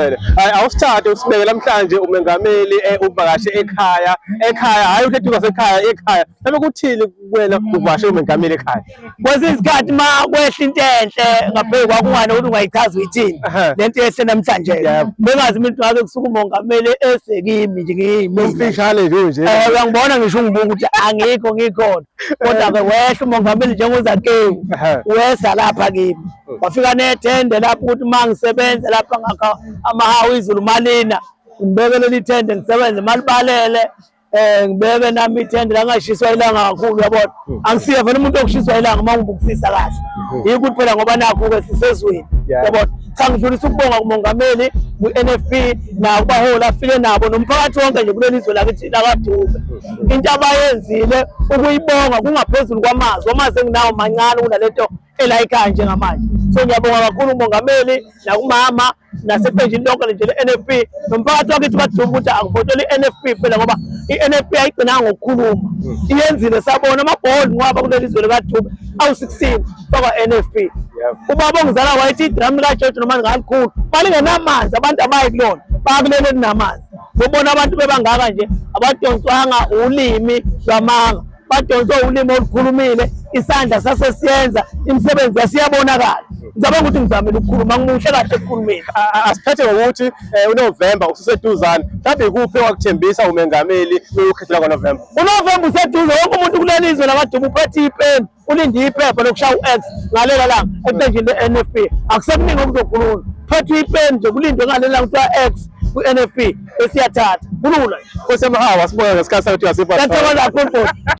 Hayi, awusithathe usibeke namhlanje umengameli uvakashe ekhaya, ekhaya hayi ukuthi eduze ekhaya, ekhaya. Mhlawumbe kuthini kuwena uvakashe umengameli ekhaya? Kwesinye isikhathi uma kwehla into enhle ngaphezu kwakungani ukuthi ungayichaza uyithini le nto yehle namhlanje. Bengazi mina ukuthi ngake kusuka umongameli esekimi nje ngiyimina. Umfishane nje nje. Uyangibona ngisho ungibuka ukuthi angikho ngikhona. Kodwa-ke wehla umongameli njengoZakewu, weza lapha kimi. Wafika nethende lapho ukuthi uma ngisebenza lapha ngakha amahawu izulu malina, ngibeke leli thende ngisebenze malibalele. Ngibeke nami ithende la ngashiswa ilanga kakhulu, uyabona. Angisiye vele umuntu okushiswa ilanga uma ngibukisisa kahle. Yikho ukuthi phela ngoba nakho-ke sisezweni, uyabona. Cha, ngidlulisa ukubonga kumongameli, kwi-NFP nakubaholi afike nabo nomphakathi wonke nje kuleli zwe lakithi lakaDube. Into abayenzile ukuyibonga kungaphezulu kwamazwi, amazwi enginawo mancane kunalento elayikhaya njengamanje. So ngiyabonga kakhulu umongameli nakumama naseqenjini lonke nje le-NFP nomphakathi wakithi baDube ukuthi akuvotele i-NFP phela, ngoba i-NFP ayigcinanga ngokukhuluma, iyenzile sabona amabholi ngoba kuleli zwe likaDube awu-16 fakwa-NFP. Ubaba ongizala wayethi idramu likaJojo noma lingalikhulu balingenamanzi, abantu abayi kulona, bakuleli elinamanzi. Ubona abantu bebangaka nje abadonswanga ulimi lwamanga, badonswe ulimi olukhulumile, isandla sase siyenza imisebenzi yasiyabonakala. Ngicabanga ukuthi ngizamile ukukhuluma, ngimuhle kahle ekukhulumeni. Asiphethe ngokuthi uNovemba ususeduzane, mhlawumbe ikuphi owakuthembisa umengameli ukhetho lwakwaNovemba? UNovemba useduze, wonke umuntu kuleli zwe lakaDube uphethe ipeni, ulinde iphepha lokushaya u-X ngalela langa eqenjini le-NFP. Akusekuningi okuzokhulunywa, phethwe ipeni nje kulindwe ngalela langa kuthiwa X kwi-NFP, besiyathatha kulula. Nkosi yamahawu, asibonge ngesikhathi sakho. Ngiyathokoza kakhulu futhi.